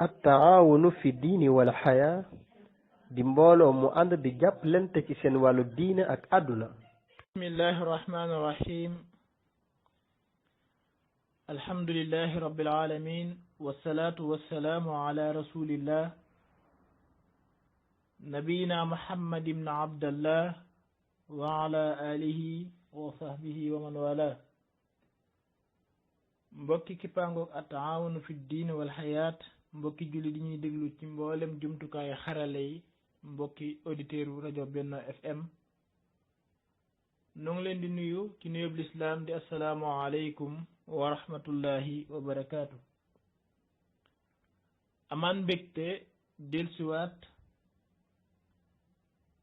at-taawunu fi diini wal xayaa di mbooloo mu ànd di jàppalante ci seen wàllu diine ak àdduna. bismillahi rahmaani rahim. alhamdulillahi rabbil alamin wasalaatu wasalaamu ala rasulillah nabiyina muhammad ibn abdallah wa ala alihi wa sahbihi wa man wala. mbokki kippaangoog at-taawunu fi diini wal xayaat, mbokki julli di ñuy déglu ci mboolem jumtukaayu xarale yi, mbokki auditeur rajo Benno FM, nu ngi leen di nuyu ci nuyób lislaam di assalaamu aleykum wa rahmatullahi wa barakaatu. amaan mbégte dellusiwaat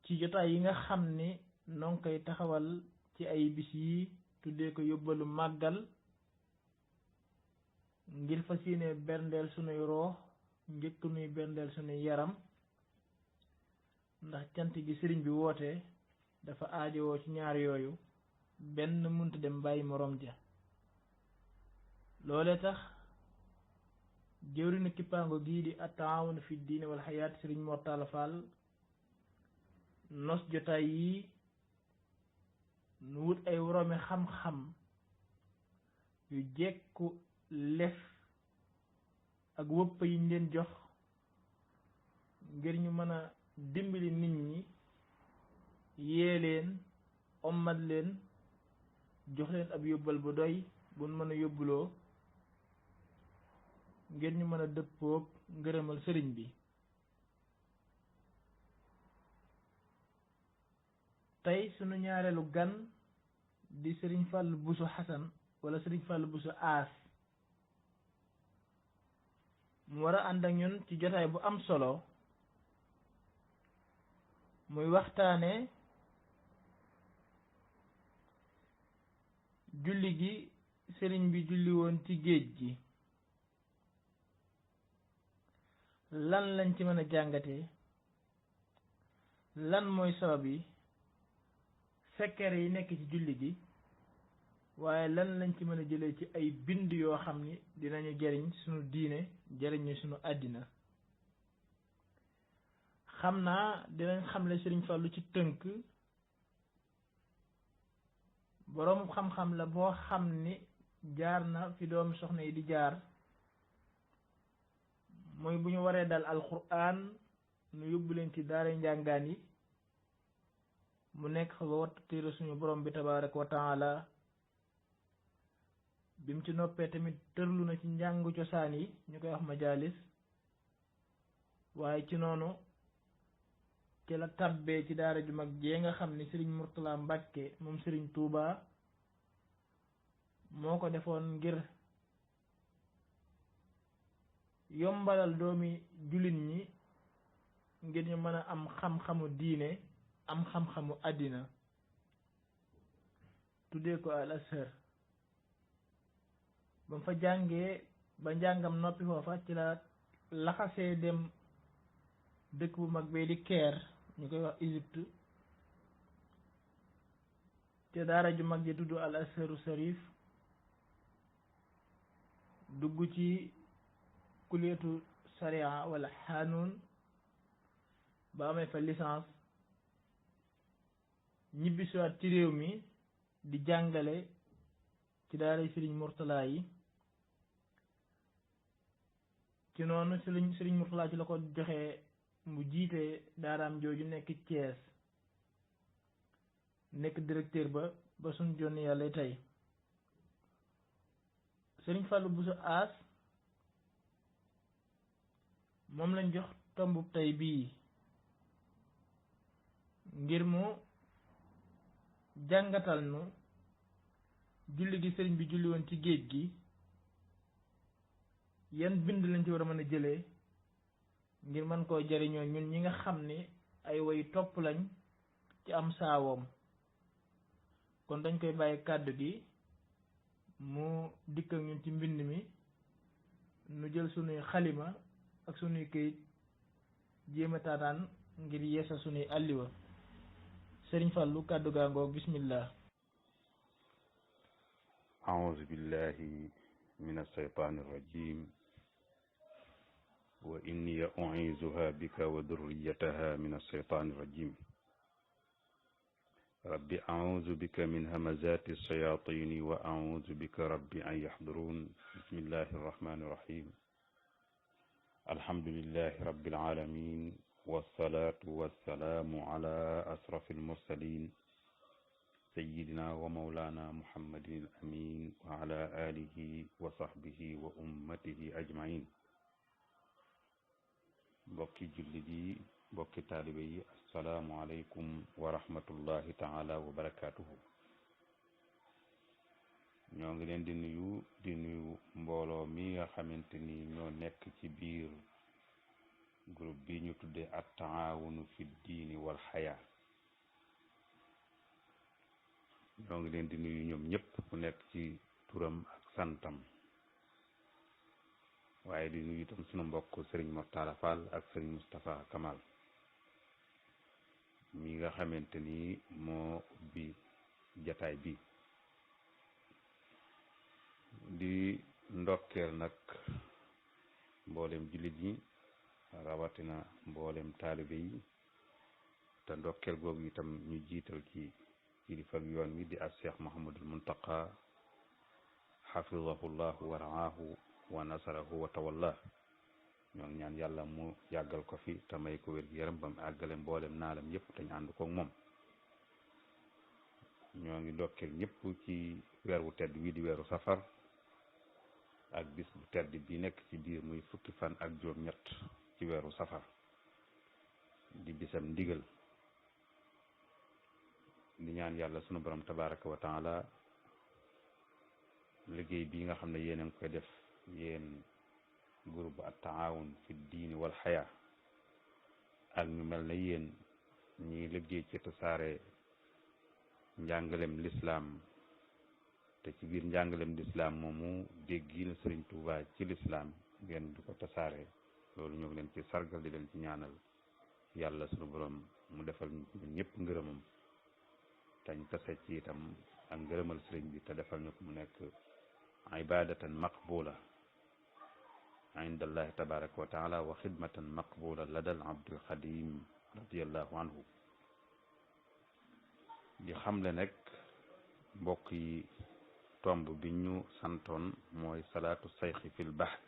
ci jotaay yi nga xam ni noo ngi koy taxawal ci ay bis yi tuddee ko yóbbalu màggal, ngir fas yéene berndeel sunuy roox njëkk nuy berndeel sunuy yaram, ndax cant gi sëriñ bi woote dafa aajowoo ci ñaar yooyu, benn munta dem bàyyi moroom ja. loole tax jëwriñu kippaango gii di at-taawun fi diine wal xayaat sëriñ Mor Talla Fall nos jotaay yi nu wut ay woroomi xam-xam yu jekku lef ak wëpp yi ñu leen jox ngir ñu mën a dimbali nit ñi, yee leen, ommat leen, jox leen ab yóbbal bu doy buñ mën a yóbbuloo ngir ñu mën a dëppoog ngërëmal sëriñ bi. tey sunu ñaareelu gan di sëriñ Fàllu Buso Xasan wala sëriñ Fàllu Buso Aas, mu war a ànd ak ñun ci jotaay bu am solo, muy waxtaane julli gi sëriñ bi julli woon ci géej gi. lan lañ ci mën a jàngatee, lan mooy sabab yi, sekkere yi nekk ci julli gi, waaye lan lañ ci mën a jëlee ci ay bind yoo xam ni dinañu jariñ sunu diine, jariñu sunu àddina. xam naa dinañ xamle sëriñ Fàllu ci tënk. boroom xam-xam la boo xam ni jaar na fi doomi soxna yi di jaar, mooy bu ñu waree dal alquran nu yóbbu leen ci daara njàngaan yi, mu nekk fa ba wattu téere suñu borom bi tabaaraka wa taala. bi mu ci noppee tamit tërlu na ci njàngu cosaan yi ñu koy wax majalis, waaye ci noonu ci la tabbee ci daara ju mag jee nga xam ni sëriñ Murtala Mbàkke moom sëriñ Tuuba moo ko defoon ngir yombalal doomi jullit ñi ngir ñu mën a am xam-xamu diine, am xam-xamu àddina, tuddee ko al Azhar. ba mu fa jàngee ba njàngam noppi foofa ci la laxasee dem dëkk bu mag bee di Caire, ñu koy wax Égypte, te daara ju mag ji tudd al Azharu Sarif, dugg ci kuliyatu sharia wala xanuun ba amee fa licence, ñibbisiwaat ci réew mi di jàngale ci daara sëriñ Murtala yi. ci noonu sëriñ Murtala ci la ko joxee mu jiite daaraam jooju nekk Thiès, nekk directeur ba suñ jonni yàlla tey. sëriñ Fàllu Buso Aas moom lañ jox tombub tey bii ngir mu jàngatal nu julli gi sëriñ bi julli woon ci géej gi, yan bind lañ ci war a mën a jëlee ngir mën koo jariñoo ñun ñi nga xam ni ay way topp lañ ci am saawoom. kon dañ koy bàyyi kàddu gi mu dikk ak ñun ci mbind mi, nu jël sunuy xalima ak sunuy këyit jéem a taataan ngir yeesa sunuy àlliwa. sëriñ Fàllu kàddu gaa ngoog, bismillah. أعوذ بالله من الشيطان الرجيم وإني أعيذها بك وذريتها من الشيطان الرجيم رب أعوذ بك من همزات الشياطين وأعوذ بك رب أن يحضرون بسم الله الرحمن الرحيم الحمد لله رب العالمين والصلاة والسلام على أشرف المرسلين سيدنا ومولانا محمد الأمين وعلى آله وصحبه وأمته أجمعين بوكي جلدي بوكي طالبي السلام عليكم ورحمة الله تعالى وبركاته ñoo ngi leen di nuyu mbooloo mi nga xamante ni ñoo nekk ci biir groupe bi ñu tuddee at-taawunu fi diini wal xayaa ñoo ngi leen di nuyu ñoom ñëpp ku nekk ci turam ak santam waaye di nuyu itam sunu mbokk Serigne Mortala Fall ak Serigne Moustapha Kamal mi nga xamante ni moo ubbi jataay bi di ndokkeel nag mboolem jullit yi rawatina mboolem taalibe yi te ndokkeel googu itam ñu jiital ci kilifa yoon wi di as Cheikh Mouhamadul Muntaqa xafidahullahu wa raahu wa nasarahu wa tawalla ñoo ngi ñaan yàlla mu yàggal ko fi te may ko wér-gu-yaram ba mu àggale mboolem naalam yëpp te ñu ànd koog moom ñoo ngi ndokkeel ñëpp ci weer wu tedd wi di weeru safar ak bis bu tedd bi nekk ci biir muy fukki fan ak juróom-ñett ci weeru safar di bisam ndigal di ñaan yàlla sunu borom tabaraka wa taala liggéey bii nga xam ne yéen a ngi koy def yéen groupe at-taawun fi diini wal xayaa ak ñu mel ne yéen ñi liggéey ci tasaare njàngalem lislaam te ci biir njàngalem lislaam moomu dégg na Sëriñ Tuubaa ci lislaam ngeen du ko tasaare loolu ñoo ngi leen ci sargal di leen ci ñaanal yàlla sunu borom mu defal ñun ñëpp ngërëmam tañ tase ci itam ak ngërëmal sëriñ bi te defal ñu ko mu nekk ibadatan maqbula inda allahi tabaraka wa taala wa xidmatan maqbula ladal abdul xadim radiallahu anhu di xamle nag mbokk yi tomb bi ñu santoon mooy salaatu sayxi fil bahr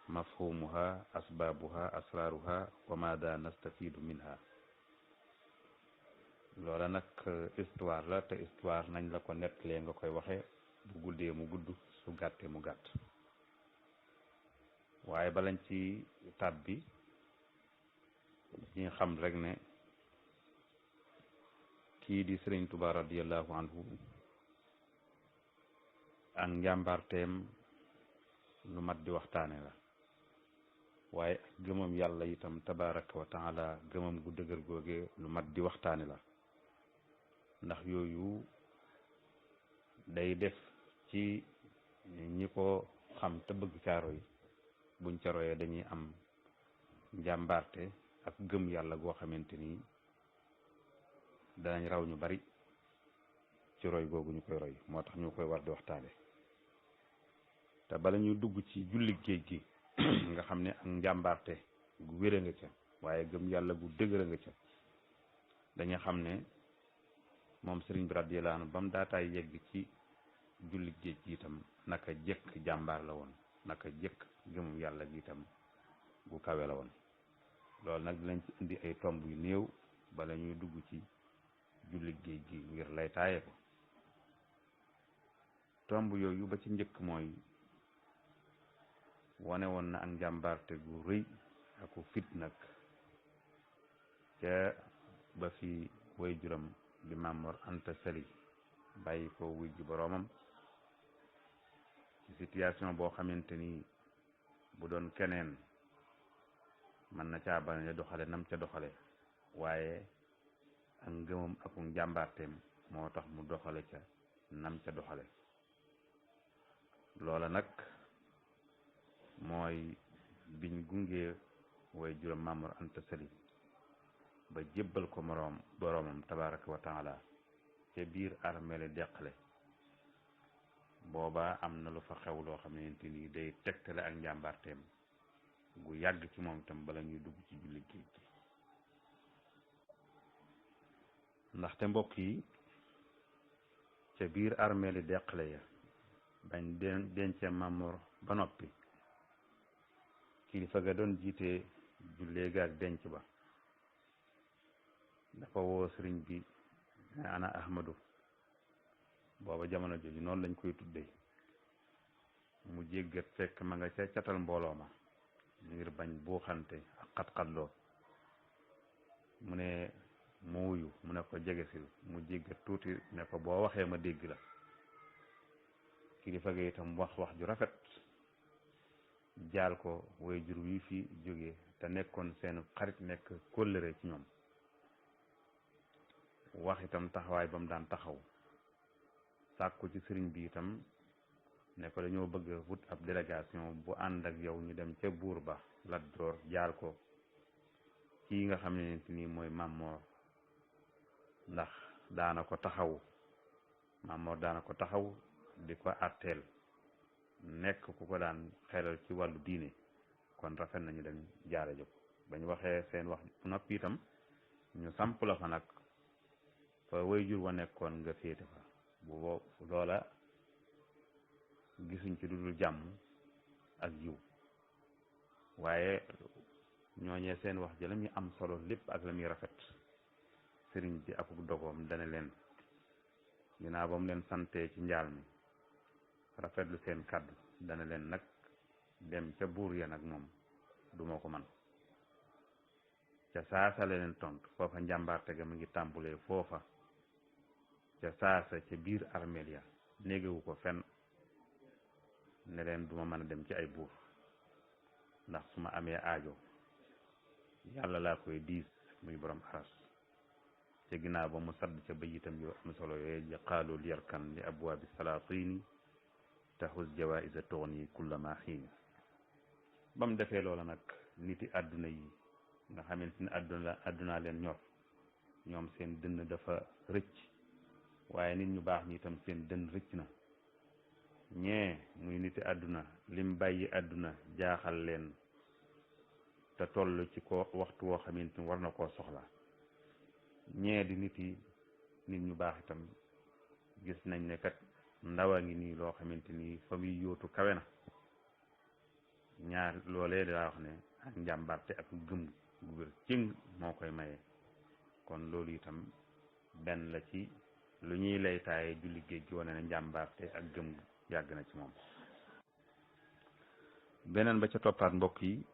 mafhumuha asbaabuha asraaruha wa maada nastafidu minha loola nag histoire la te histoire nañ la ko nettalee nga koy waxe bu guddee mu gudd su gàttee mu gàtt waaye balañ ci tàbbi ñi xam rek ne kii di Sëriñ Tuubaa radiyallahu anhu ak njàmbaarteem lu mat di waxtaane la waaye ak gëmam yàlla itam tabaraka wa taala gëmam gu dëgër googe lu mat di waxtaane la ndax yooyu day def ci ñi ko xam te bëgg caaro yi buñ ca royee dañuy am njàmbaarte ak gëm yàlla goo xamante ni danañ raw ñu bari ci roy googu ñu koy roy moo tax ñu koy war di waxtaane te bala ñuy dugg ci julli géej gi nga xam ne ak njàmbaarte gu wér nga ca waaye gëm yàlla gu dëgër nga ca dañuy xam ne moom sëriñ bi radiyallahu anhu ba mu daataay yegg ci julli géej gi itam naka jëkk jàmbaar la woon naka jëkk gëmum yàlla gi itam gu kawe la woon loolu nag dinañ ci indi ay tomb yu néew bala ñuy dugg ci julli géej gi ngir lay taaye ko tomb yooyu ba ci njëkk mooy wane woon na ak njàmbaarte gu rëy aku fit nag ca ba fi way juram di Maam Mor Anta Sali bàyyi ko wuy ji boroomam ci situation boo xamante ni bu doon keneen mën na caa bañ a doxale nam ca doxale waaye ak ngëmam ak njàmbaarteem moo tax mu doxale ca nam ca doxale loola nag mooy biñ gungee way juróom Maam Mor Anta Sali ba jébbal ko boroomam tabaraka wa taala ca biir armeele deqale booba am na lu fa xew loo xamante ni day tegtale ak njàmbaarteem gu yàgg ci moom itam bala ñuy dugg ci julli géej gi ndaxte mbokk yi ca biir armeeli Deqale ya bañ dencee Mamor ba noppi kilifa ga doon jiite jullee ga ak denc ba dafa woo sëriñ bi ne ana Ahmadu booba jamono jooju noonu lañ koy tuddee mu jéggat fekk ma nga ca catal mbooloo ma ngir bañ buuxante ak xat-xatloo mu ne mu wuyu mu ne ko jegesil mu jéggat tuuti ne ko boo waxee ma dégg la kilifa ga itam wax ju rafet jaal ko way jur wi fi jóge te nekkoon seen xarit nekk kóllëre ci ñoom wax itam taxawaay ba mu daan taxaw sàkku ci sëriñ bi itam ne ko dañoo bëgg wut ab délégation bu ànd ak yow ñu dem ca buur ba Lat Joor jaal ko kii nga xam ne nii mooy Mamor ndax daana ko taxaw Mamor daana ko taxaw di ko àtteel nekk ku ko daan xelal ci wàllu diine kon rafet nañu dem jaare jóg bañ waxee seen wax bu noppi itam ñu samp la fa nag fa way jur wa nekkoon nga féete fa bu loola gisuñ ci dudul jàmm ak yiw waaye ñooñee seen wax ji la muy am solo lépp ak la muy rafet sëriñ bi akuk dogoom dana leen ginnaaw ba mu leen santee ci njaal mi rafetlu seen kàddu dana leen nag dem ca buur ya nag moom duma ko man ca saasa la leen tontu foofa njàmbaarte ga mu ngi tàmbulee foofa ca saasa ca biir armeel ya néegewu ko fenn ne leen duma mën a dem ci ay buur ndax su ma amee aajo yàlla laa koy diis muy borom aras ca ginnaaw ba mu sadd ca bayitam yu am solo yooyu ji qaalu liyarkan li abwaabi salaatini taxus jawaïsa tughni kulla ma xiin ba mu defee loola nag niti àdduna yi nga xamante ni àdduna leen ñor ñoom seen dënn dafa rëcc waaye nit ñu baax ñi itam seen dënn rëcc na ñee muy niti àdduna lim bàyyi àdduna jaaxal leen te toll ci ko waxtu woo xamante ni war na koo soxla ñee di nit ñu baax itam gis nañ ne kat ndaw a ngi nii loo xamante ni fa muy yóotu kawe na ñaar loolee daa wax ne ak njàmbarte ak gëm gu wér cëng moo koy maye kon loolu itam benn la ci lu ñuy lay taaye julli géej gi wane ne njàmbarte ak gëm yàgg na ci moom beneen ba ca toppaat mbokk yi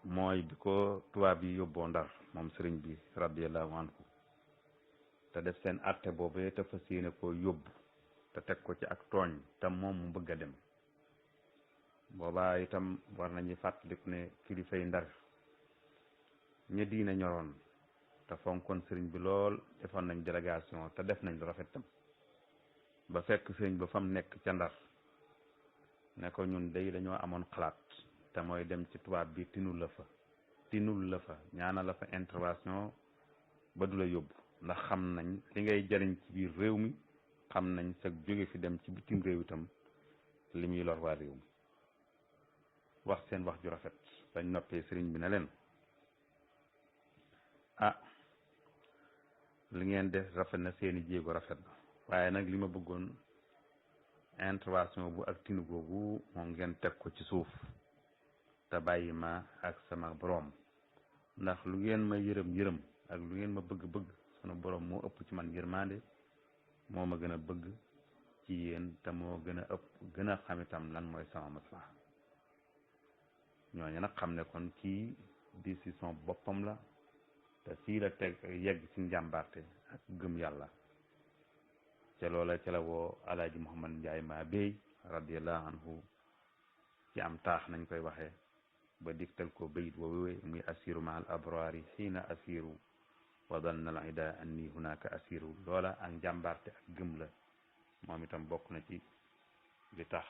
mooy bi ko tubaab yi yóbboo Ndar moom sëriñ bi radiyallahu anhu te def seen àtte boobee te fas yéene koo yóbbu te teg ko ci ak tooñ te moom mu bëgg a dem boobaa itam war nañu fàttaliku ne kilifay Ndar ña diine ñoroon te fonkoon sëriñ bi lool defoon nañ délégation te def nañ lu rafet tam ba fekk sëriñ ba fam nekk ca Ndar ne ko ñun day dañoo amoon xalaat te mooy dem ci tubaab bi tinul la fa ñaana la fa intervention ba du la yóbbu ndax xam nañ li ngay jariñ ci biir réew mi xam nañ sa jóge fi dem ci bitim réew itam li muy lor waa réew mi wax seen wax ju rafet bañ noppee sëriñ bi ne leen ah li ngeen def rafet na seeni jéego rafet na waaye nag li ma bëggoon intervention bu ak tinu googu moom ngeen teg ko ci suuf te bàyyi ma ak sama boroom ndax lu ngeen ma yërëm ak lu ngeen ma bëgg sunu boroom moo ëpp ci man yërmande moo ma gën a bëgg ci yéen te moo gën a ëpp gën a xam itam lan mooy sama maslaha ñooñu nag xam ne kon kii décision boppam la te fii la teg yegg ci njàmbarte ak gëm yàlla ca loola ca la woo alaaji Muhammad Njaay maa béy radiyallahu anhu ci am taax nañ koy waxee ba diktal ko bayit woowee muy asiru ma al abrari xiina asiru wa danna al ida anni hunaka asiru loola ak njàmbarte ak gëm la moom itam bokk na ci li tax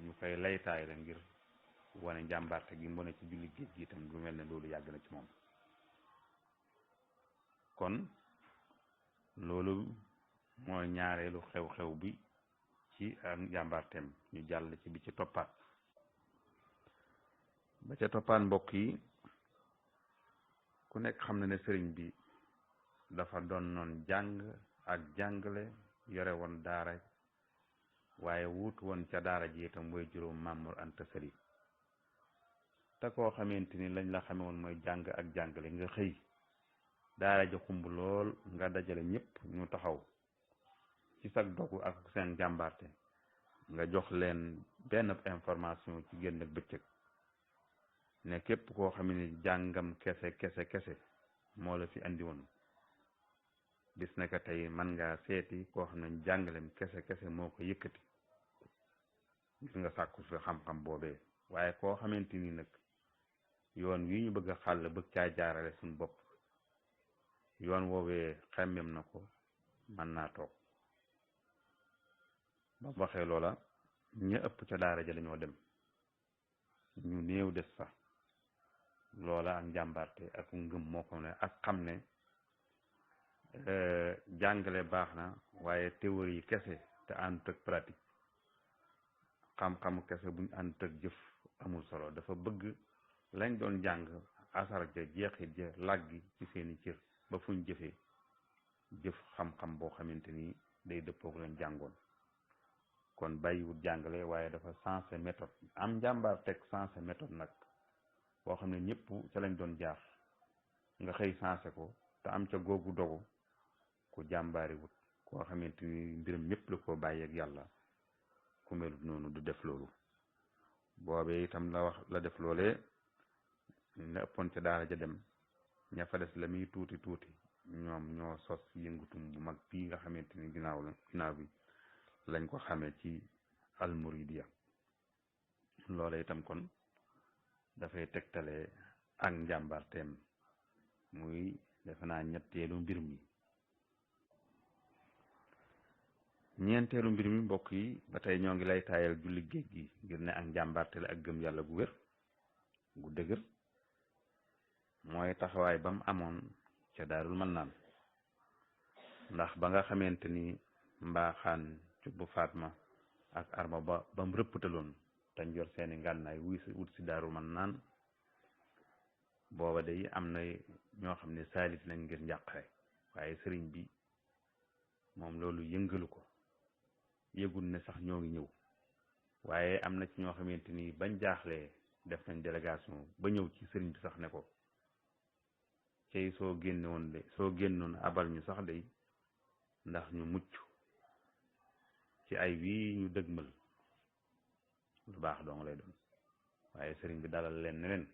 ñu koy laytaay la ngir wane njàmbarte gi mu ne ci julli géej gi itam lu mel ne loolu yàgg na ci moom kon loolu mooy ñaareelu xew-xew bi ci ci ak njàmbaarteem ñu jàll ci bi ci toppaat ba ca toppaat mbokk yi ku nekk xam na ne sëriñ bi dafa doon noon jàng ak jàngale yore woon daara waaye wuutu woon ca daara ji itam mooy juróom Maam Mor Anta Sali te koo xamante ni lañ la xame woon mooy jàng ak jàngale nga xëy daara ja xumb lool nga dajale ñëpp ñu taxaw ci sag dogu ak seen jàmbaarte nga jox leen benn information ci génn ak bëccëg ne képp koo xam ne jàngam kese moo la fi andi woon bis na ko tey man ngaa seeti koo xam ne jàngalem kese moo ko yëkkati ngir nga sàkku fi xam-xam boobee waaye koo xamante ni nag yoon wi ñu bëgg a xàll bëgg caa jaarale suñu bopp yoon woowee xemmem na ko mën naa toog ba waxee loola ña ëpp ca daara ja dañoo dem ñu néew des fa loola ak njàmbarte ak ngëm moo ko ne ak xam ne jàngale baax na waaye théorie kese te ànd ak pratique xam-xamu kese buñ ànd ak jëf amul solo dafa bëgg lañ doon jàng asar ja jeexit ja làggi ci seeni cër ba fuñ jëfee jëf xam-xam boo xamante ni day dëppoog lañ jàngoon kon bàyyiwut jàngale waaye dafa sensé méthode am njàmbaar teg sensé méthode nag boo xam ne ñëpp ca lañ doon jaar nga xëy sensé ko te am ca googu dogu ku jàmbaari wut koo xamante ni mbiram ñëpp la koo bàyyi ak yàlla ku melut noonu du def loolu boobee itam la def loolee na ëppoon ca daara ja dem ña fa des la muy tuuti ñoom ñoo sos yëngutum bu mag bii nga xamante ni ginnaaw bi lañ ko xamee ci almuridiya loola itam kon dafay tegtale ak njàmbaarteem muy defe naa ñetteelu mbir mi ñeenteelu mbir mi mbokk yi ba tey ñoo ngi lay taayal julli géej gi ngir ne ak njàmbaarte la ak gëm yàlla gu wér gu dëgër mooy taxawaay ba mu amoon ca Daarul Mannaan ndax ba nga xamante ni mbaaxaan cubbu Fatma ak arma ba mu rëpptaloon te njor seeni ngànnaay wut si Daarul Mannaan booba day am na ñoo xam ne saalit nañ ngir njàqare waaye sëriñ bi moom loolu yëngalu ko yëgul ne sax ñoo ngi ñëw waaye am na ci ñoo xamante ni bañ jaaxlee def nañ délégation ba ñëw ci sëriñ bi sax ne ko cey soo génnoon abal ñu sax day ndax ñu mucc ci ay wii ñu dëgmal lu baax dong lay doon waaye sëriñ bi dalal leen ne leen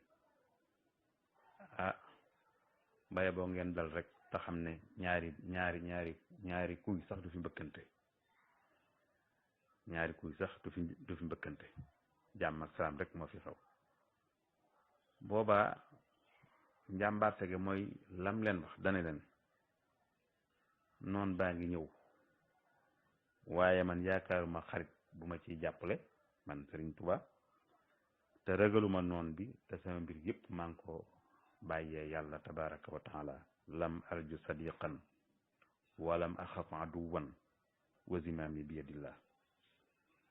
baye boo ngeen dal rek te xam ne ñaari kuy sax du fi mbëkkante jàmm ak salaam rek moo fi xew boobaa njàmbaarte gi mooy lam leen wax dane leen noon baa ngi ñëw waaye man yaakaaruma xarit bu ma ciy jàppale man Sëriñ Tuubaa te ragaluma noon bi te sama mbir yëpp maa ngi ko bàyyee yàlla tabaraka wa taala lam arju sadiqan walam axaf aduwan wa zimaami bi yadillah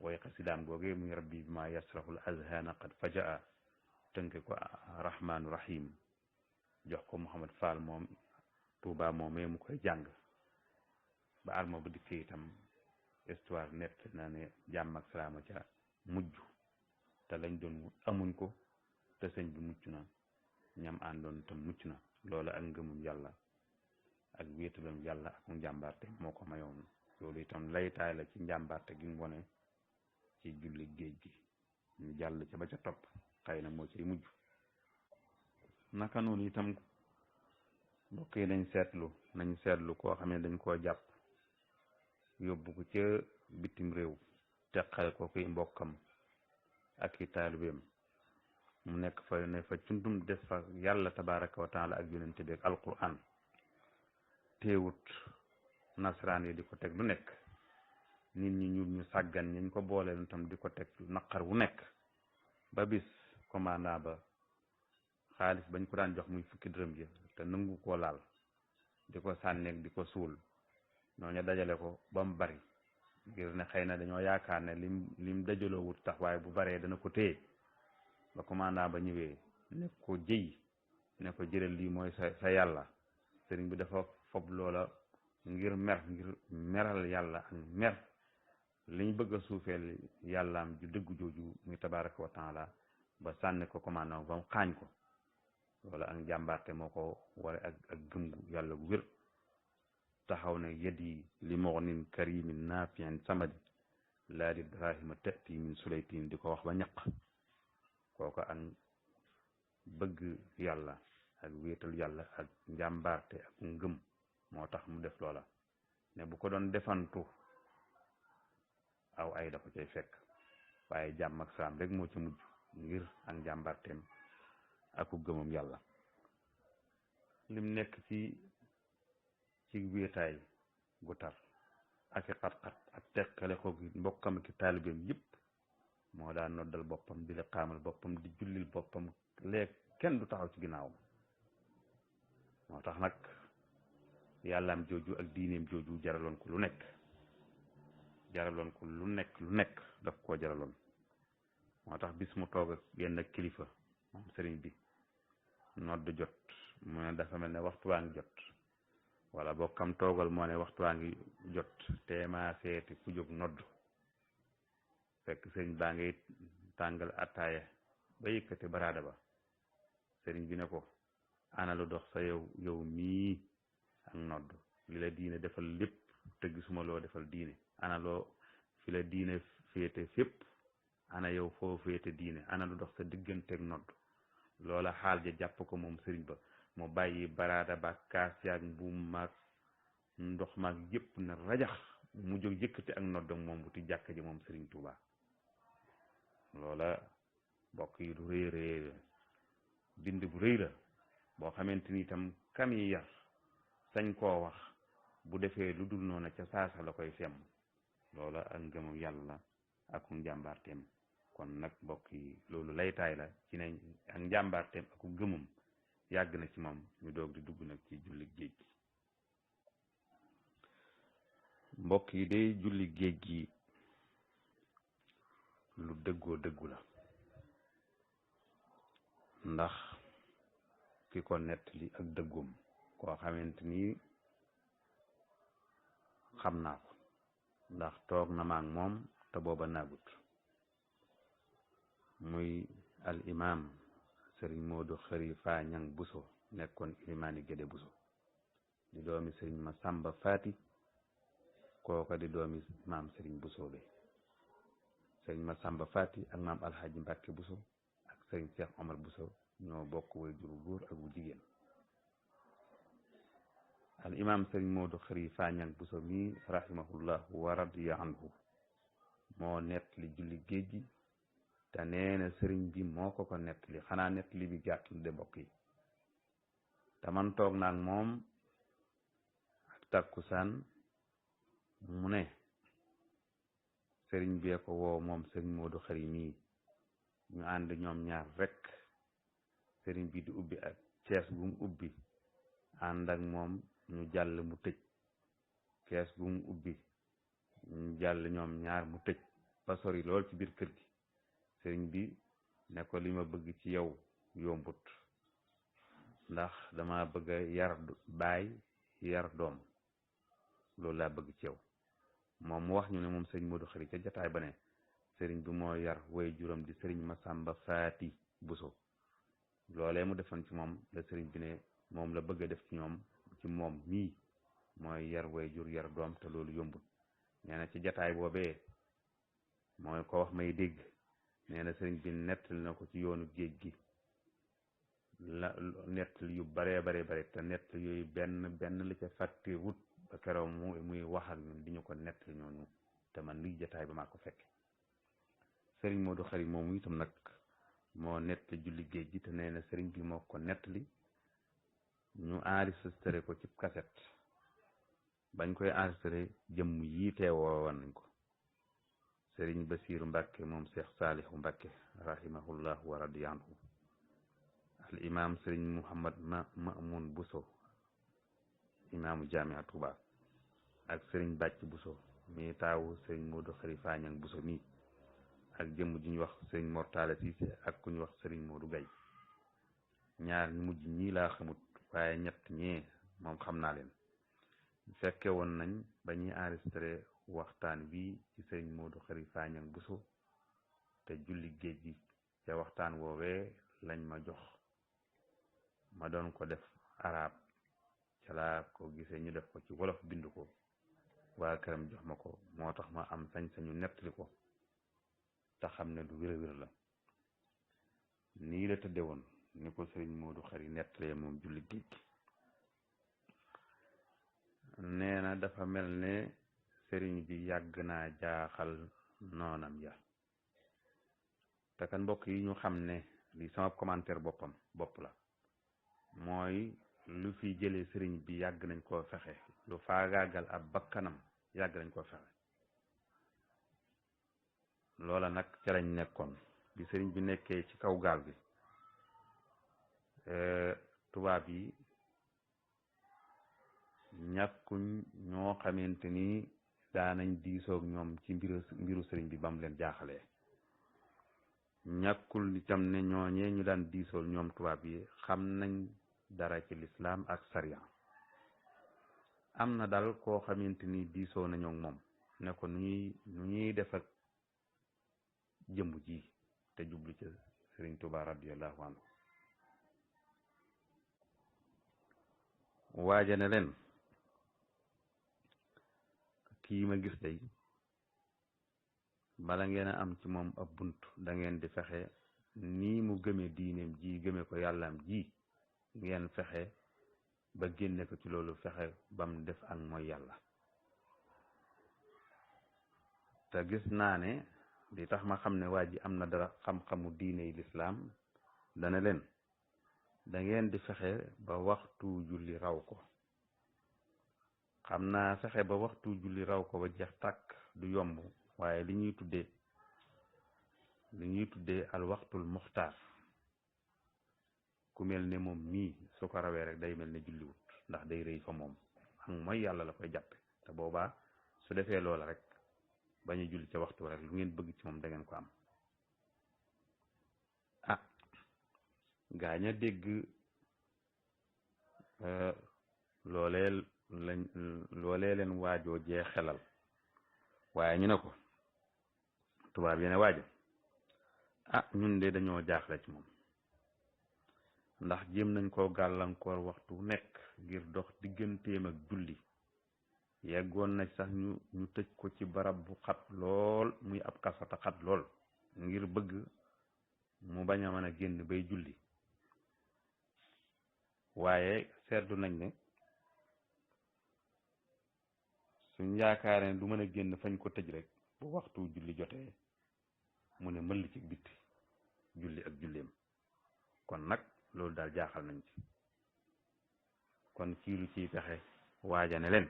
way xasidaam googee muy rabbi bi ma yasrahul azhana qad fajaa tënke ko rahmaanu rahim jox ko Mouhamad Fall moom Touba moomee mu koy jàng ba arma bu dikkee itam histoire nett na ne jàmm ak salaama ca mujj te lañ doon amuñ ko te sëñ bi mucc na ñam àndoon tam mucc na loolu ak ngëmum yàlla ak wéetalam yàlla ak njàmbaarte moo ko mayoon loolu itam laytaay la ci njàmbaarte gi mu wone ci julli géej gi ñu jàll ca ba ca topp xëy na moo ciy mujj naka noonu itam mbokk yi nañ seetlu koo xam ne dañ koo jàpp yóbbu ko ca bitim réew teqal ko koy mbokkam ak i taalibeem mu nekk fa ne fa cundum des fa yàlla tabaraka wa taala ak yonente bi ak alquran teewut nasaraan yi di ko teg lu nekk nit ñi ñu sàggan ñañ ko booleel tam di ko teg naqar wu nekk ba bis commandant ba xaalis bañ ko daan jox muy fukki dërëm ji te nangu koo laal di ko sànneeg di ko suul ñooñu dajale ko ba mu bari ngir ne xëy na dañoo yaakaar ne lim dajaloo wut tax waaye bu baree dana ko téye ba commandant ba ñëwee ne ko jëy ne ko jëral lii mooy sa yàlla sëriñ bi dafa fob loola ngir meral yàlla ak mer liñ bëgg a suufeel yàllaam ju dëgg jooju muy tabaraka wa taala ba sànni ko commandant ba mu xaañ ko loola ak jàmbaarte moo ko ware ak gëm yàlla gu wér taxaw ne yadi li mughnin karimin nafiin samadi laa di drahima tati min sulaytin di ko wax ba ñaq kooku ak bëgg yàlla ak wéetal yàlla ak njàmbaarte ak ngëm moo tax mu def loola ne bu ko doon defantu aw ay da ko cay fekk waaye jàmm ak salaam rek moo ci mujj ngir ak njàmbaarteem ak ku gëmam yàlla lim nekk ci wéetaay gu tar ak i xat-xat ak teqale ko gi mbokkam ki taalibeem yëpp moo daan noddal boppam di la xaamal boppam di jullil boppam léeg kenn du taxaw ci ginnaawam moo tax nag yàllaam jooju ak diineem jooju jaraloon ko lu nekk lu nekk daf koo jaraloon moo tax bis mu toog ak yenn kilifa moom sëriñ bi nodd jot mu ne dafa mel ne waxtu waa ngi jot wala bokkam toogal moo ne waxtu waa ngi jot teema seeti ku jóg nodd fekk sëriñ baa ngay tàngal attaaya ba yëkkati baraada ba sëriñ bi ne ko ana lu dox sa yow mii ak nodd li la diine defal lépp te gisuma loo defal diine ana loo fi la diine féete fépp ana yow foo féete diine ana lu dox sa digganteeg nodd loola xaal ja jàpp ko moom sëriñ ba mu bàyyi baraada ba kaas yaag mbuum maag ndox maag yëpp na rajax mu jóg yëkkati ak nodd ak moom wuti jàkk ji moom sëriñ Tuuba loola mbokk yi du rëy bind bu rëy la boo xamante ni itam kam yi yar sañ koo wax bu defee lu dul noona ca saasa la koy femm loola ak ngëmam yàlla ak njàmbaarteem kon nag mbokk yi loolu laytaay la ci ne ak njàmbaarteem ak gëmam yàgg na ci moom ñu doog di dugg nag ci julli géej gi mbokk yi day julli géej gi lu dëggoo dëggu la ndax ki ko nettali ak dëggoom koo xamante ni xam naa ko ndax toog na maak moom te booba naagut muy al imam sëriñ Moodu Xari Faa Ñang Buso nekkoon ilimaani Gédé Buso di doomi sëriñ ma Sàmba Faati kooka di doomi maam sëriñ Buso be sëriñ ma Sàmba Faati ak maam alxaaji Mbàkke Buso ak sëriñ Cheikh Omar Buso ñoo bokk way juru góor ak bu jigéen al imam sëriñ Moodu Xari Faa Ñang Buso mi rahimahullah wa radiya anhu moo nettali julli géej gi te nee na sëriñ bi moo ko nettali xanaa nettali bi gàtt de mbokk yi te man toog naag moom ak takkusaan mu ne sëriñ bee ko woo moom sëriñ Moodu Xari mii ñu ànd ñoom ñaar rek sëriñ bi di ubbi ak kees gu mu ubbi ànd ak moom ñu jàll mu tëj kees gu mu ubbi ñu jàll ñoom ñaar mu tëj ba sori lool ci biir kër gi sëriñ bi ne ko li ma bëgg ci yow yombut ndax dama bëgg a yar baay yar doom loolu laa bëgg ci yow moom mu wax ñu ne moom sëriñ Moodu Xari ca jataay ba ne sëriñ bi moo yar way juróom di sëriñ Masamba Faati Buso loolee mu defoon ci moom la sëriñ bi ne moom la bëgg a def ci moom mii mooy yar way jur yar doom te loolu yombut nee na ci jataay boobee mooy ko wax may dégg nee na sëriñ bi nettali na ko ci yoonu géej gi la nettali yu bare te nettali yooyu benn li ca fàtte wut ba keroog muy wax ak ñun di ñu ko nettali ñooñu te man luy jataay ba maa ko fekke sëriñ Moodu Xari moomu itam nag moo nettali julli géej gi te nee na sëriñ bi moo ko nettali ñu enregistré ko ci cassette bañ koy enregistré jëmm yii teewoo woon nañ ko sëriñ Basiiru Mbàkke moom Cheikh Saalihu Mbàkke rahimahullah wa radiya anhu al imam sëriñ Muhammad Mamun Buso imaamu Jaamia Tuuba ak sëriñ Bàcc Buso mi taawu sëriñ Modou Khary Fagnang Bousso mi ak jëmm ji ñu wax sëriñ Mortala Cissé ak ku ñu wax sëriñ Modou Gaye ñaar ñu mujj ñii laa xamut waaye ñett ñee moom xam naa leen fekke woon nañ ba ñuy enregistré waxtaan wi ci sëriñ Modou Khary Fagnang Bousso te julli géej gi ca waxtaan woowee lañ ma jox ma doon ko def arab ca laa ko gisee ñu def ko ci wolof bind ko waa këram jox ma ko moo tax ma am sañ-sañu nettali ko te xam ne lu wér la nii la tëdde woon ni ko sëriñ Modou Khary nettalee moom julli géej gi nee na dafa mel ne sëriñ bi yàgg naa jaaxal noonam ya te kan mbokk yi ñu xam ne li sama commentaire bopp la mooy lu fi jëlee sëriñ bi yàgg nañ koo fexe lu faagaagal ab bakkanam yàgg nañ koo fexe loola nag ca lañ nekkoon bi sëriñ bi nekkee ci kaw gaal gi tubaab yi ñàkkuñ ñoo xamante ni daanañ diisoog ñoom ci mbiru sëriñ bi ba mu leen jaaxalee ñàkkul itam ne ñooñee ñu daan diisool ñoom tubaab yi xam nañ dara ci lislaam ak sariya am na dal koo xamante ni diisoo nañoo moom ne ko nu ñuy def ak jëmb ji te jublu ca sëriñ Tuubaa radiyallahu anhu waaja ne leen kii ma gis day bala ngeen a am ci moom ab bunt da ngeen di fexe nii mu gëme diineem ji gëme ko yàllaam ji ngeen fexe ba génne ko ci loolu fexe bam def ak mooy yàlla te gis naa ne li tax ma xam ne waa ji am na dara xam-xamu diine yi lislaam dana leen da ngeen di fexe ba waxtu julli raw ko xam naa fexe ba waxtu julli raw ko ba jeex tàkk du yomb waaye li ñuy tuddee al waxtul muxtaar ku mel ne moom mii su ko rawee rek day mel ne julliwut ndax day rëy fa moom ak mooy yàlla la koy jàppe te boobaa su defee loola rek bañ a julli ca waxtu rek lu ngeen bëgg ci moom da ngeen ko am ah gaañ a dégg loolee leen waajoo jee xelal waaye ñu ne ko tubaab yi ne waajo ah ñun de dañoo jaaxle ci moom ndax jéem nañ koo gàllankoor waxtu nekk ngir dox digganteem ak julli yeggoon na sax ñu tëj ko ci barab bu xat lool muy ab kasata xat lool ngir bëgg mu bañ a mën a génn bay julli waaye seetlu nañ ne suñ yaakaaree ne du mën a génn fañ ko tëj rek bu waxtu julli jotee mu ne mëll ci bitti julli ak julleem kon nag loolu daal jaaxal nañ ci kon kii lu ciy pexe waaja ne leen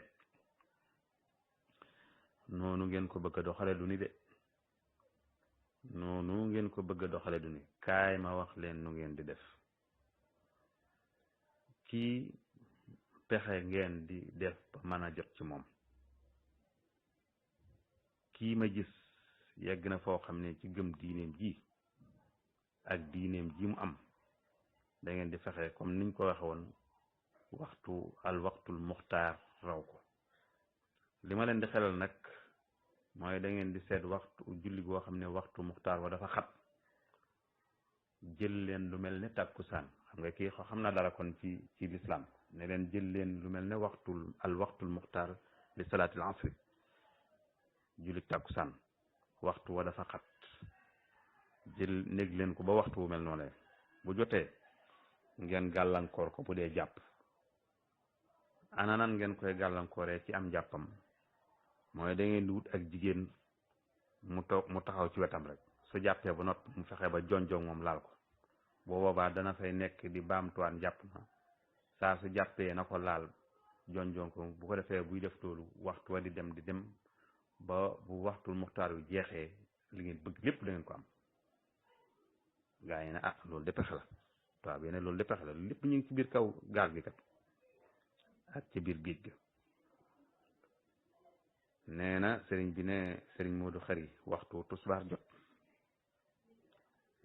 noonu ngeen ko bëgg a doxale du ni de noonu ngeen ko bëgg a doxale du ni kaay ma wax leen nu ngeen di def kii pexe ngeen di def ba mën a jot ci moom kii ma gis yegg na foo xam ne ci gëm diineem ji ak diineem ji mu am da ngeen di fexe comme niñ ko waxe woon waxtul muxtaar raw ko li ma leen di xelal nag mooy da ngeen di seet waxtu julli goo xam ne waxtu muxtaar wa dafa xat jël leen lu mel ne tàkkusaan xam nga kii xam na dara kon ci lislaam ne leen jël leen lu mel ne waxtul muxtaar li salaatil asri julli tàkkusaan waxtu wa dafa xat jël néeg leen ko ba waxtu wu mel noonu bu jotee ngeen gàllankoor ko bu dee jàpp ana nan ngeen koy gàllankooree ci am jàppam mooy da ngeen di wut ak jigéen mu taxaw ci wetam rek su jàppee ba noppi mu fexe ba jonjong moom laal ko boo boobaa dana fay nekk di baamtuwaan jàpp ma saa su jàppee na ko laal jonjong ko bu ko defee buy def loolu waxtu wa di dem ba bu waxtul muxtaar yu jeexee li ngeen bëgg lépp da ngeen ko am gaa yi ne ah loolu de pexe la tubaab yi ne loolu de pexe la lépp ñu ngi ci biir kaw gaal gi kat ak ci biir géej ga nee na sëriñ bi ne sëriñ Modou Khary waxtu tusbaar jot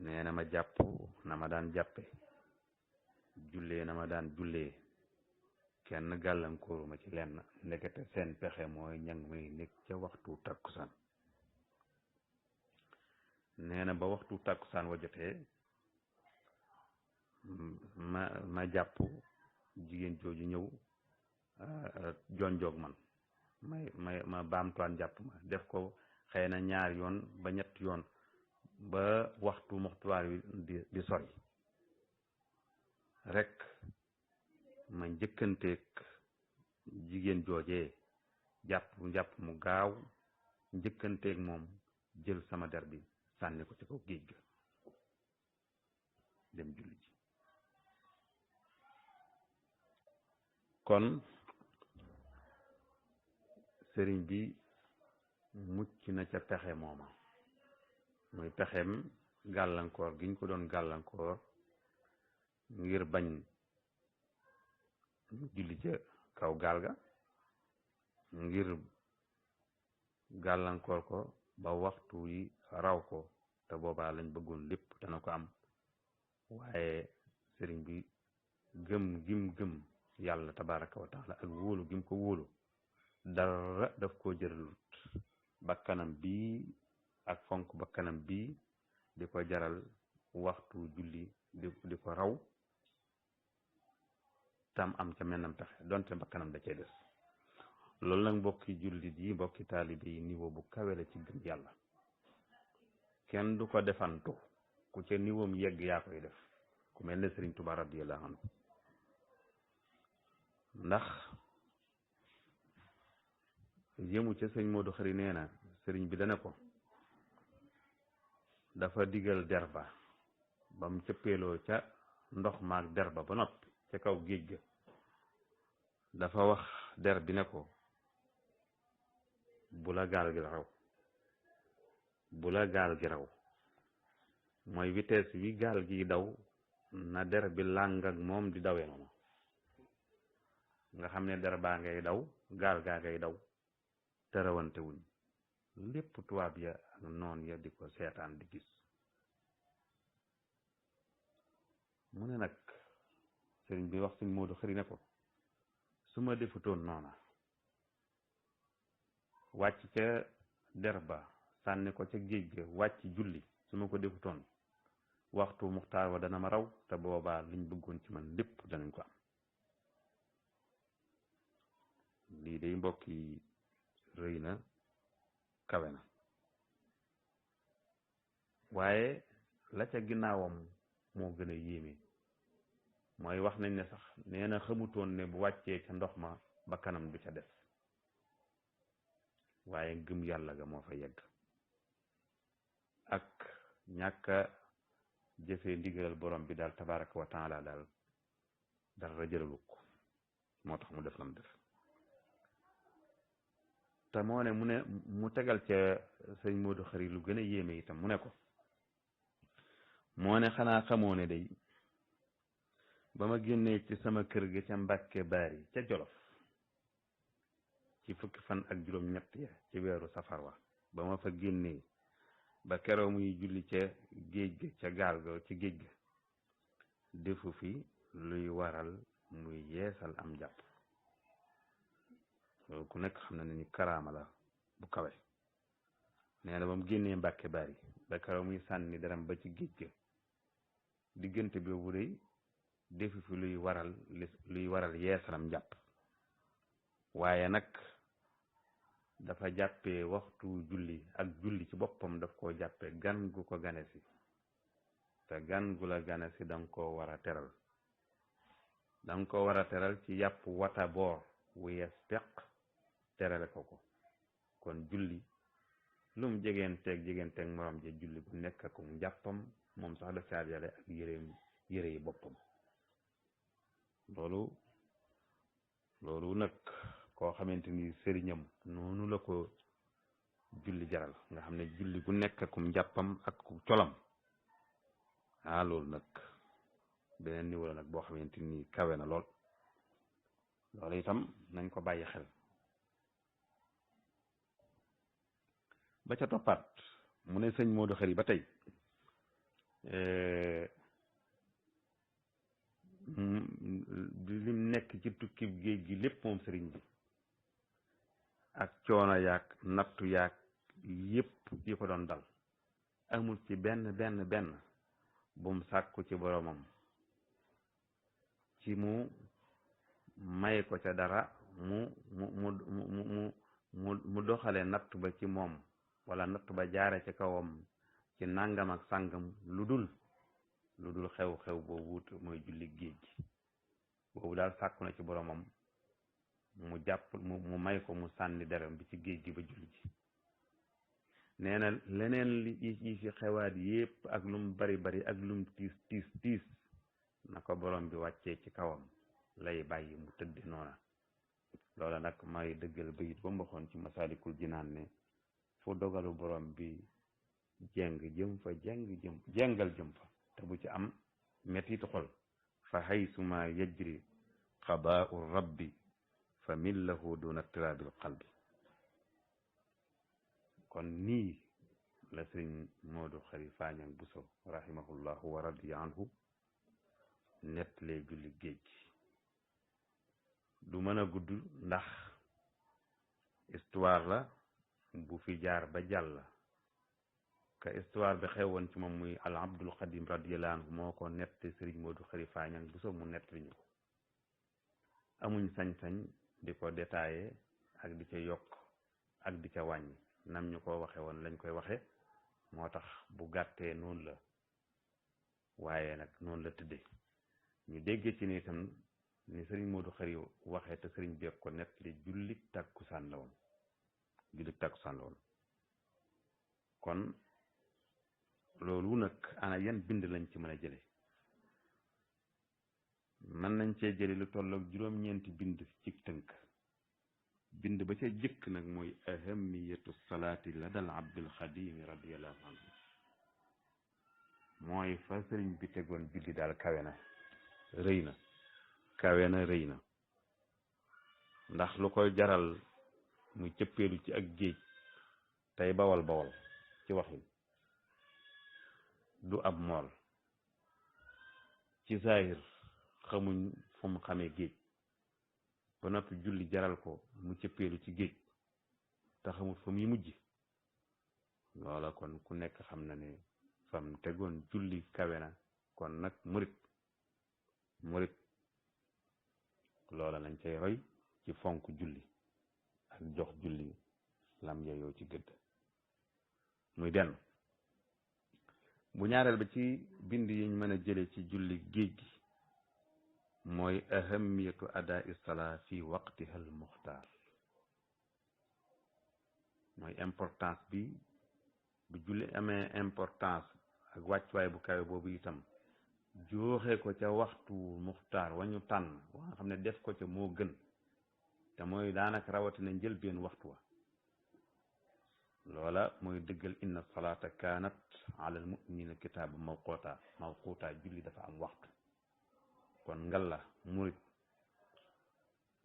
nee na ma jàpp na ma daan jàppe jullee na ma daan jullee kenn gàllankooru ma ci lenn ndekete seen pexe mooy ñang may nekk ca waxtu takkusaan nee na ba waxtu takkusaan wa jotee ma jàpp jigéen jooju ñëw jonjoog man ma baamtuwaan jàpp ma def ko xëy na 2 yoon ba 3 yoon ba waxtu muxtuwaar wi di sori rek ma njëkkanteeg jigéen joojee jàpp mu gaaw njëkkanteeg moom jël sama der bi sànni ko ci kaw géej ga dem julli ji kon sëriñ bi mucc na ca pexe mooma muy pexem gàllankoor giñ ko doon gàllankoor ngir bañ julli ca kaw gaal ga ngir gàllankoor ko ba waxtu yi raw ko te boobaa lañ bëggoon lépp dana ko am waaye sëriñ bi gëm yàlla tabaraka wa taala ak wóolu gim ko wóolu dara daf koo jëralut bakkanam bii ak fonk bakkanam bii di ko jaral waxtu julli di ko raw tam am ca mennam pexe donte bakkanam da cee des loolu nag mbokki jullit yi mbokki taalibe yi niveau bu kawe la ci gëm yàlla kenn du ko defantu ku ca niwoom yegg yaa koy def ku mel ne Sëriñ Tuubaa radiyallahu anhu ndax yëmu ca sëñ Modou Khary nee na sëriñ bi dana ko dafa digal derba ba mu cëppeeloo ca ndox maag derba ba noppi ca kaw géej ga dafa wax der bi ne ko bu la gaal gi raw mooy vitesse wi gaal gi daw na der bi làng ak moom di dawee noonu nga xam ne der baa ngay daw gaal gaa ngay daw te rawante wuñ lépp tubaab ya ak noon ya di ko seetaan di gis mu ne nag sëriñ bi wax sëñ Modou Khary ne ko su ma defutoon noona wàcc ca der ba sànni ko ca géej ga wàcc julli su ma ko defutoon waxtu muxtaar wa dana ma raw te boobaa liñ bëggoon ci man lépp danañ ko am lii day mbokk yi rëy na kawe na waaye la ca ginnaawam moo gën a yéeme mooy wax nañ ne sax nee na xamutoon ne bu wàccee ca ndox ma ba kanam du ca des waaye gëm yàlla ga moo fa yegg ak ñàkk a jëfee ndigalal borom bi daal tabaraka wa taala daal dara jëlalu ko moo tax mu def lam def te moo ne mu tegal ca sëñ Modou Khary lu gën a yéeme itam mu ne ko moo ne xanaa xamoo ne day ba ma génnee ci sama kër ga ca Mbàkke Baari ca Jolof ci fukki fan ak juróom-ñett ya ci weeru safar wa ba ma fa génnee ba keroog muy julli ca géej ga ca gaal ga ci géej ga defu fi luy waral muy yeesal am jàpp loolu ku nekk xam na ne ni karaama la bu kawe nee na ba mu génnee Mbàkke Baari ba keroog muy sànni daram ba ci géej ga diggante boobu day defu fi luy waral yeesalam jàpp waaye nag dafa jàppee waxtu julli ak julli ci boppam daf koo jàppee gan gu ko gane si te gan gu la gane si danga koo war a teral ci yàpp wata boor wu yees peq terale ko kon julli lum jegeenteeg morom je julli bu nekk ak njàppam moom sax daf caa yale ak yére yi boppam loolu nag koo xamante ni sëriñam noonu la ko julli jaral nga xam ne julli gu nekk akum njàppam ak colam loolu nag beneen niveau la nag boo xamante ni kawe na lool loolu itam nañ ko bàyyi xel ba ca toppaat mu ne sëñ Modou Khari ba tey lim nekk ci tukki géej gi lépp moom sëriñ bi ak coono yaag nattu yaag yépp yi ko doon dal amul ci benn bum sàkku ci boromam ci mu may ko ca dara mu doxale nattu ba ci moom wala nattu ba jaare ci kawam ci nangam ak sàngam lu dul xew-xew boobu mooy julli géej gi boobu daal sàkku na ci boromam mu jàpp mu may ko mu sànni deram bi ci géej gi ba julli ji nee na leneen li fi xewaat yépp ak lum bari ak lum tiis na ko borom bi wàccee ci kawam lay bàyyi mu tëdde noona loola nag may dëggal bayit ba mu waxoon ci Masaalikul Jinaan ne fu dogalu borom bi jengal jëm fa te bu ci am mettitu xol fa haysuma yajri qadaa'u rabbi fa millahu duna tirabil qalbi kon nii la sëriñ Modou Khari Faañang Buso rahimahullahu wa radiya anhu nettalee julli géej gi du mën a gudd ndax histoire la bu fi jaar ba jàll ka histoire bi xewoon ci moom muy al Abdul Xadim radiyallahu anhu moo ko nett sëriñ Modou Khari Faañang Buso mu nett li ñu ko amuñ sañ-sañ di ko détaillé ak di ca yokk ak di ca wàññi nam ñu ko waxe woon lañ koy waxe moo tax bu gàttee noonu la waaye nag noonu la tëdde ñu déggee ci ni itam ni sëriñ Modou Khari waxee te sëriñ beeg ko nett li jullit tàkkusaan la woon kon loolu nag ana yan bind lañ ci mën a jële mën nañ cee jële lu tollook juróom-ñeenti bind ci tënk bind ba ca jëkk nag mooy ahamiyatu salaati la dal abdul xadimi radiallahu anhu mooy fa sëriñ bi tegoon julli daal kawe na rëy na ndax lu koy jaral muy cëppeelu ci ak géej tey bawal ci waxin du ab mool ci zahir xamuñ fu mu xamee géej ba noppi julli jaral ko mu cëppeelu ci géej te xamul fa muy mujj loola kon ku nekk xam na ne fam tegoon julli kawe na kon nag murit loola lañ cay roy ci fonk julli ak jox julli lam yeyoo ci gëdd muy benn bu ñaareel ba ci bind yiñ mën a jële ci julli géej gi mooy ahamiyatu adaa salaa fi waqtiha al muxtaar mooy importance bi bu julli amee importance ak wàccuwaay bu kawe boobu itam jooxe ko ca waxtu muxtaar wañu tànn wa nga xam ne def ko ca moo gën te mooy daanaka rawatina njëlbeen waxtu wa loola mooy dëggal inna salaata kaanat ala al muminina kitaaba mawquuta julli dafa am waxtu kon ngal la murit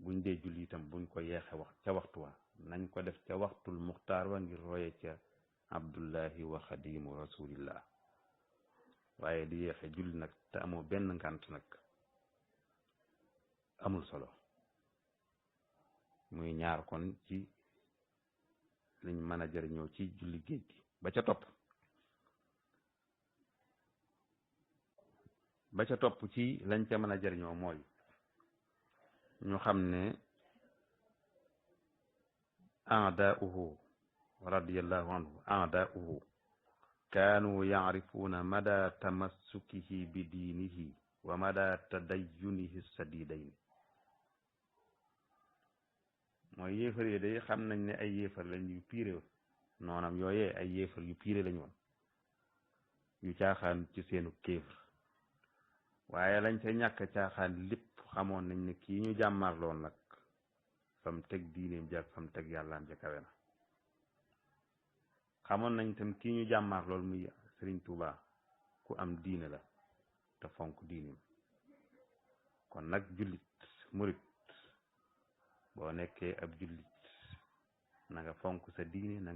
buñ dee julli itam buñ ko yeexe wax ca waxtu wa nañ ko def ca waxtul muxtaar wa ngir roye ca abdullahi wa xadimu rasulillah waaye di yeexe julli nag te amoo benn ngànt nag amul solo muy ñaar kon ci liñ mën a jëriñoo ci julli géej gi ba ca topp ci lañ ca mën a jëriñoo mooy ñu xam ne aadaauhu radiyallahu anhu aadaauhu kaanu yaarifuuna mada tamassukihi bi diinihi wa mada tadayyunihi sadidayn mooy yéefar yi day xam nañ ne ay yéefar lañ yu piire noonam yooyee ay yéefar yu piire lañ woon yu caaxaan ci seenu kéefar waaye lañ ca ñàkk caaxaan lépp xamoon nañ ne kii ñu jàmmarloon nag fam teg diineem jàk fam teg yàllaam ja kawe na xamoon nañ tam kii ñu jàmmarlool muy Sëriñ Tuuba ku am diine la te fonk diineem kon nag jullit murit boo nekkee ab jullit na nga fonk sa diine na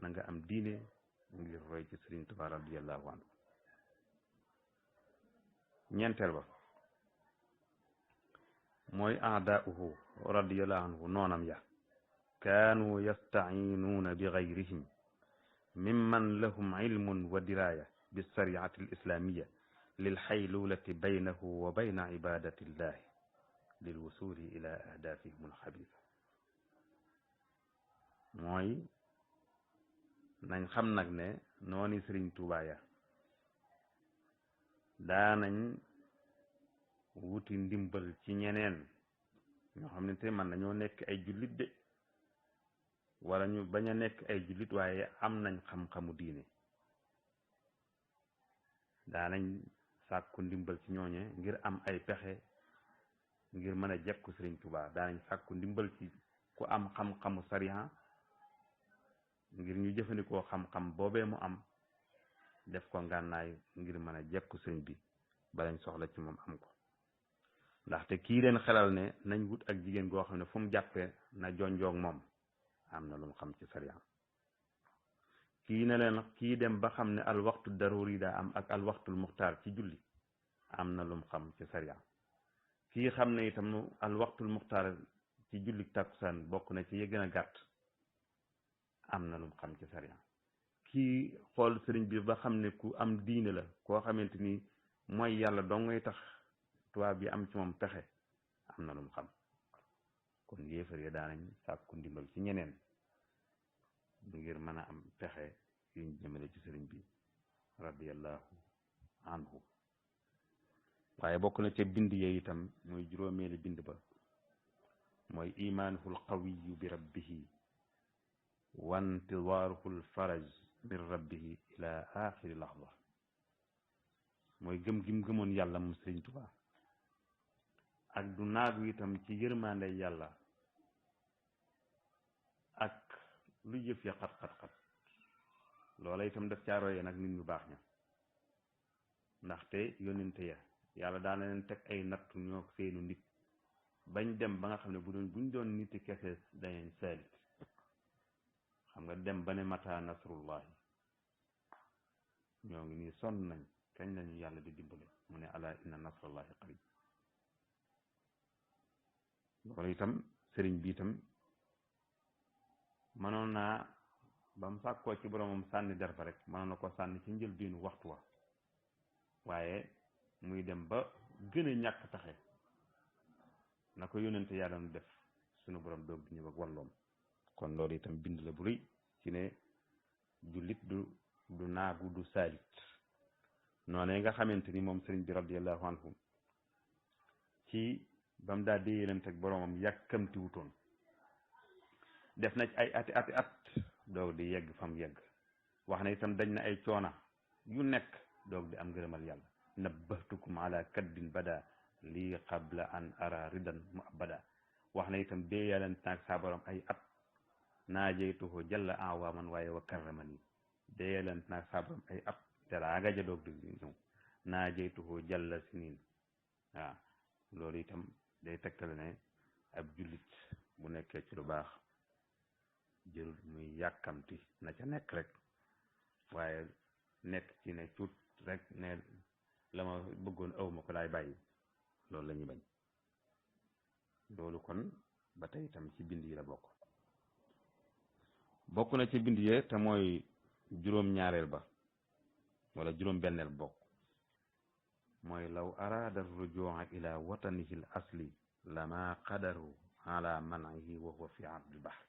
nga am diine ngir roy ci Sëriñ Tuubaa radiyallahu anhu. ñeenteel ba mooy aadaauhu radiyallahu anhu noonam ya kaanu yastaciinuuna bi gayrihim mimman lahum ilmun wa diraaya bi sariati al islamiya lil xaylulati baynahu wa bayna ibadati llahi lil wusuli ila ahdaafihim alxabisa. mooy nañ xam nag ne nooni Sëriñ Tuubaa ya daanañ wuti ndimbal ci ñeneen ñoo xam ne te man nañoo nekk ay jullit de wala ñu bañ a nekk ay jullit waaye am nañ xam-xamu diine, daanañ sàkku ndimbal ci ñooñe ngir am ay pexe ngir mën a jekku Sëriñ Tuubaa. daanañ sàkku ndimbal ci ku am xam-xamu sariya ngir ñu jëfandikoo xam-xam boobee mu am def ko ngànnaay ngir mën a jekku sëriñ bi balañ soxla ci moom am ko. ndaxte kii leen xelal ne nañ wut ak jigéen goo xam ne fu mu jàppee na jonjoog moom am na lu mu xam ci sariya. kii ne leen kii dem ba xam ne al waxtu daruri daa am ak al waxtul muxtaar ci julli am na lu mu xam ci sariya. kii xam ne itam al waxtul muxtaar ci julli takkusaan bokk na ci yi gën a gàtt am na lu mu xam ci sariya. kii xool sëriñ bi ba xam ne ku am diine la koo xamante ni mooy yàlla dong ngay tax tubaab bi am ci moom pexe am na lu mu xam. kon yéefar yi daanañ sàkku ndimbal ci ñeneen ngir mën a am pexe yuñ jëmale ci sëriñ bi radiyallahu anhu. waaye bokk na ca bind yee itam mooy juróomeeli bind ba mooy imaanuhu alqawiyu bi rabbihi wa intidaaruhu alfaraj min rabbihi ila axiri lahza. mooy gëm gim gëmoon yàlla mu Sëriñ Tuubaa ak du naagu itam ci yërmande yàlla ak lu jëf ya xat-xat-xat. loola itam daf caaroyee nag nit ñu baax ña, ndaxte yónnente ya yàlla daana leen teg ay nattu ñoo seenu nit bañ dem ba nga xam ne buñ doon niti kese dañeen saalit. xam nga dem ba ne mata nasrullahi, ñoo ngi nii sonn nañ kañ lañu yàlla di dimbale, mu ne ala inna nasrullahi qarib. loolu itam sëriñ bi itam mënoon naa ba mu sàkkoo ci boromam sànni der ba rek mënoon na ko sànni ci njëlbeenu waxtu wa, waaye muy dem ba gën a ñàkk pexe na ko yónnente yaa doon def sunu borom doog di ñëw ak walloom. kon loolu itam bind la bu rëy ci ne jullit du naagu du saalit. noonee nga xamante ni moom sëriñ bi radiyallahu anhu ci ba mu daa déyalante ak boromam yàkkamti wutoon, def na ci ay ati at doog di yegg fam yegg. wax na itam dañ na ay coona yu nekk doog di am ngërëmal yàlla. nabbahtukum ala kaddin bada lii qabla an ara ridan mu abada. wax na itam déyalante naag saa borom ay at naajeytuhu jalla awaaman waaye wa karramani. déyalante naag saa borom ay at teraanga ja doog di ñëw naajeytuhu jalla sinin. waaw loolu itam day tegtale ne ab jullit bu nekkee ci lu baax jërul muy yàkkamti na ca nekk rek, waaye nekk ci ne cuut rek ne la ma bëggoon awma ko laay bàyyi, loolu la ñuy bañ. loolu kon ba tey itam ci bind yi la bokk na ci bind yee te mooy juróom-ñaareel ba wala juróom-benneel bokk mooy law araada rujua ila watanihi l asli lama qadaru ala manihi wa huwa fi ardil bahr.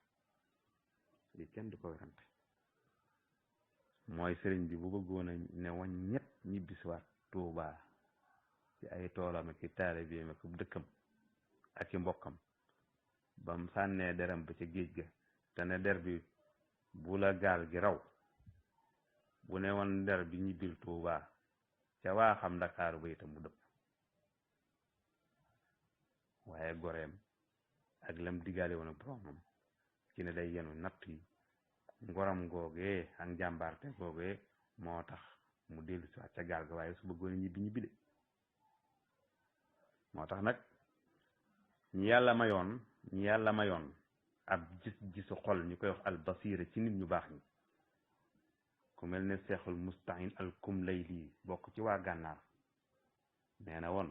li kenn du ko werante mooy sëriñ bi bu bëggoon a ne wañ ñett ñibbisiwaat Tuubaa ci ay toolam ak i taalibeem ak dëkkam ak i mbokkam ba mu sànnee deram ba ca géej ga te ne der bi bu la gaal gi raw bu ne woon der bi ñibbil Tuubaa ca waa xam Ndakaaru ba itam mu dëpp. waaye goreem ak lam digaale woon ak boromam ci ne day yenu natt yi, ngoram googee ak njàmbaarte googee moo tax mu dellu si waat ca gaal ga, waaye su bëggoon a ñibbi de. moo tax nag ñi yàlla mayoon ab gis-gisu xol ñu koy wax al basira ci nit ñu baax ñi ku mel ne seexul mustahin al kumlayli bokk ci waa gànnaar nee na woon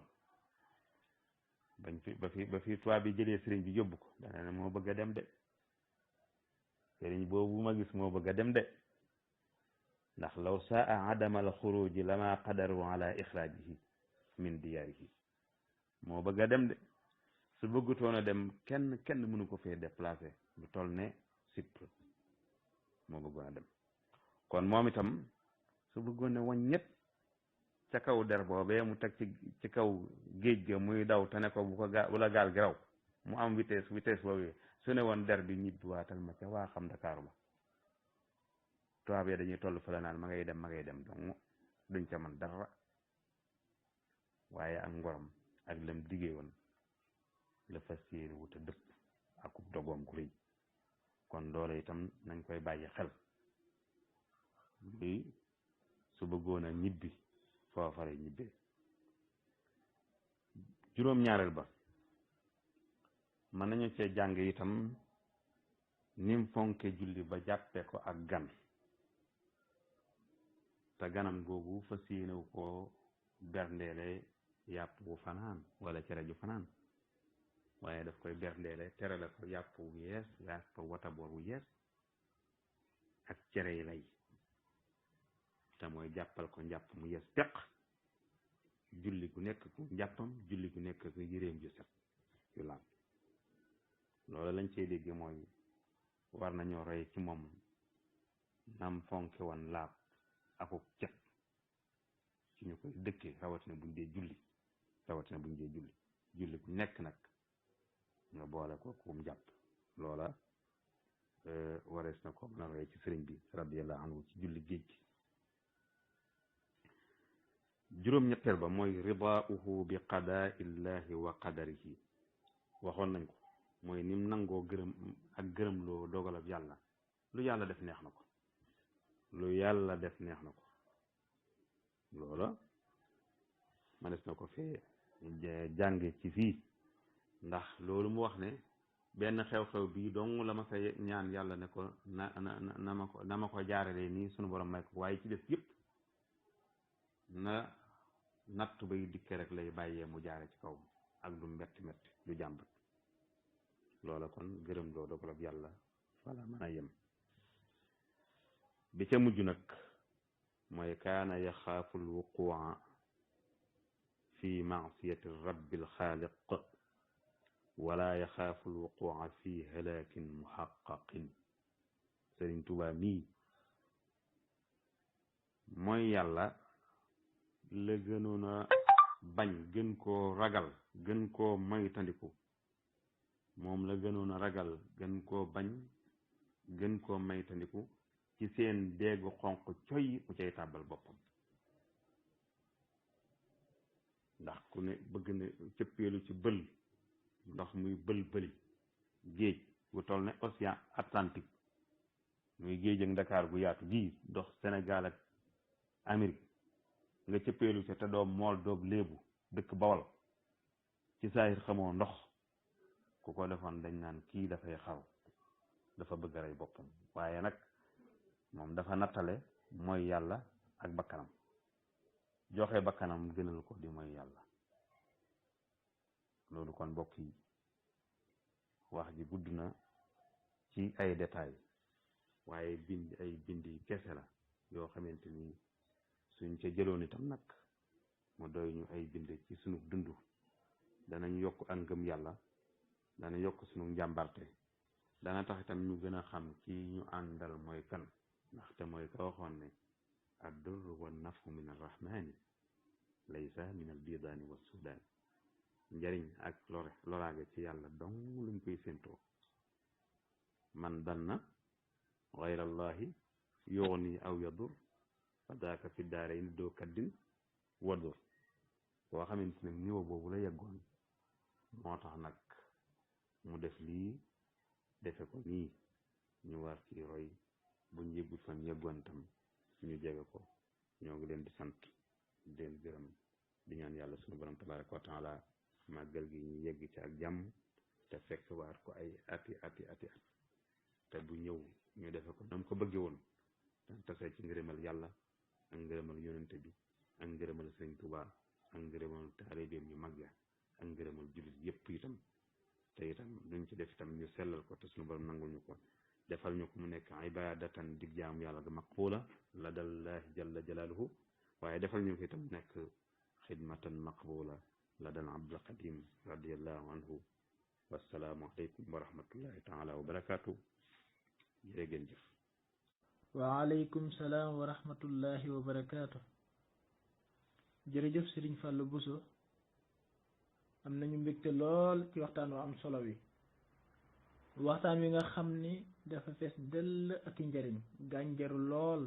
bañ fi ba fi tubaab bi jëlee sëriñ bi yóbbu ko dana ne moo bëgg a dem de sëriñ boobu ma gis moo bëgg a dem de ndax law saa adama al xuruji lama qadaru ala ixraajihi min diyaarihi moo bëgg a dem de su bëggutoon a dem kenn mënu ko fee déplacé lu toll ne Chypre moo bëggoon a dem kon moom itam su bëggoon ne wañ ñett ca kaw der boobee mu teg ci kaw géej ga muy daw te ne ko bu la gaal gi raw mu am vitesse boobu su ne woon der bi ñibbi waatal ma ca waa xam Dakar ba tubaab yi dañuy toll fa la naan ma ngay dem donc duñ ca man dara waaye ak ngorom ak lam diggee woon la fas yéene wuta dëpp akub dogoom ku rëy kon loolu itam nañ koy bàyyi xel luy su bëggoon a ñibbi foofare ñibbee juróom-ñaareel ba mën nañu cee jàng itam nim fonke julli ba jàppee ko ak gan te ganam googu fas yéenewu ko berndeele yàpp wu fanaan wala cere ju fanaan waaye daf koy berndeele terale ko yàpp wu yees yàpp wataboor wu yees ak cere yi lay te mooy jàppal ko njàpp mu yees peq julli gu nekk ku njàppam julli gu nekk ku yëreem ju set yu laab loolu lañ cey dégg mooy war nañoo roy ci moom nam fonke woon laab akuk cet ci ñu koy dëkkee rawatina buñ dee julli julli ku nekk nag nga boole ko kum jàpp loola warees na ko mën a roy ci sëriñ bi radiyallahu anhu ci julli géej gi juróom-ñetteel ba mooy ridaauhu bi qadaa illahi wa qadarihi waxoon nañ ko mooy nim nangoo gërëm loo dogalab yàlla lu yàlla def neex na ko loola manes na ko fee jànge ci fii ndax loolu mu wax ne benn xew-xew bii dong la ma sa ñaan yàlla ne ko na ma ko jaarale nii sunu borom may ko waaye ci def yëpp na natt bay dikke rek lay bàyyee mu jaare ci kaw ak du metti du jàmbat loola kon gërëm loo dogalab yàlla wala mën a yem bi ca mujj nag mooy kaana yaxaafu alwuqua fi maasiyati rabbi alxaaliq wala yaxaafu alwuqua fi halaakin muxaqaqin Sëriñ Tuubaa mii mooy yàlla la gënoon a bañ gën koo ragal gën koo moytandiku moom la gënoon a ragal gën koo bañ gën koo moytandiku ci seen deegu xonq coy ku cay tàbbal boppam ndax ku ne bëgg na cëppeelu ci bël ndox muy bëli géej gu toll ne océan Atlantique muy géej ak Ndakaar gu yaatu gii dox Sénégal ak Amérique nga cëppeelu ca te doom mool doob léebu dëkk Bawol ci saahir xamoo ndox ku ko defoon dañ naan kii dafay xaru dafa bëgg a rey boppam waaye nag moom dafa nattale mooy yàlla ak bakkanam joxe bakkanam gënal ko di mooy yàlla loolu kon mbokk yi wax ji gudd na ci ay détails waaye bind yi kese la yoo xamante ni suñ ca jëloon itam nag mu doy ñu ay bind ci sunu dund danañ yokk ak ngëm yàlla dana yokk sunu njàmbarte dana tax itam ñu gën a xam ci ñu àndal mooy kan ndaxte mooy ka waxoon ne ad-durru wa nafu min arrahmani laysa min albidaani wa sudan njariñ ak loraage ci yàlla dong luñ koy séentoo man danna gayrallahi yughni aw yadur fa daaka fi daarayni doo kaddin wadur boo xamante ne niveau boobu la yeggoon moo tax nag mu def lii defe ko nii ñu war ci roy buñ yëggut fam yeggoon tam ñu jege ko ñoo ngi leen di sant di leen gërëm di ñaan yàlla sunu borom tabaraka wa taala màggal gi ñu yegg ci ak jàmm te fekk waat ko ay ati at te bu ñëw ñu defe ko nam ko bëgge woon dan tasee ci ngërëmal yàlla ak ngërëmal yonente bi ak ngërëmal sëriñ Tuubaa ak ngërëmal taalibeem yu mag ya ak ngërëmal jullit yépp itam te itam luñ ci def itam ñu sellal ko te suñu borom nangul ñu ko defal ñu ko mu nekk ibadatan dig jaamu yàlla ga maqbula la dallahi jalla jalaaluhu waaye defal ñu ko itam nekk xidmatan maqbula la dal abdul qadim radiallahu anhu wassalaamu aleykum wa rahmatullahi taala wa barakaatu jërë ngeen jëf waaleykum salaam wa rahmatullahi wa barakaatu jërëjëf Sëriñ Fallou Bousso am nañu mbégte lool ci waxtaan wa am solo wi waxtaan wi nga xam ni dafa fees dell ak i njariñ gànjaru lool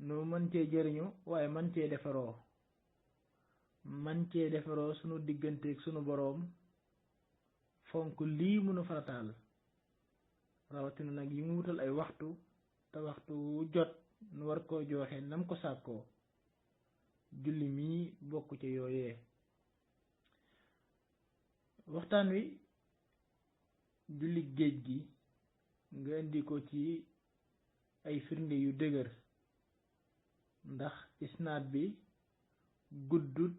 nu mën cee jëriñu waaye man cee defaroo sunu digganteeg sunu boroom fonk lii mënu farataal rawatina nag yi mu wutal ay waxtu te waxtu wu jot nu war koo jooxe nam ko sàkkoo julli mii bokk ca yooyee waxtaan wi julli géej gi nga indi ko ci ay firnde yu dëgër ndax isnaad bi guddut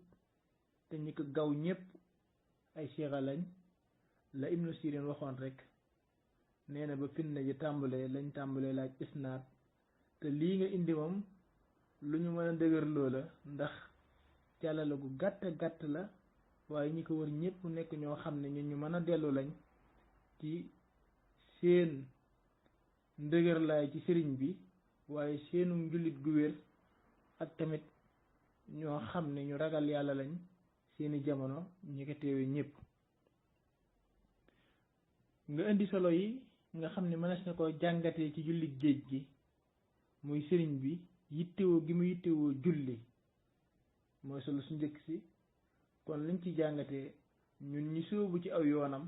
te ñi ko gaw ñépp ay sixa lañ la Ibnu Sirin waxoon rek nee na ba firnde ji lañ tàmbalee laaj isnaad te lii nga indi moom lu ñu mën a dëgër loola ndax càllala gu gàtt la waaye ñi ko wër ñépp nekk ñoo xam ne ñu mën a dellu lañ ci seen ndëgër laay ci sëriñ bi waaye seenu njullit gu wér ak tamit ñoo xam ne ñu ragal yàlla lañ seeni jamono ñi ko teewe ñépp nga indi solo yi nga xam ne mënees na ko jàngatee ci julli géej gi muy sëriñ bi yittewoo gi mu yittewoo julli mooy solo su njëkk si kon liñ ci jàngatee ñun ñi sóobu ci aw yoonam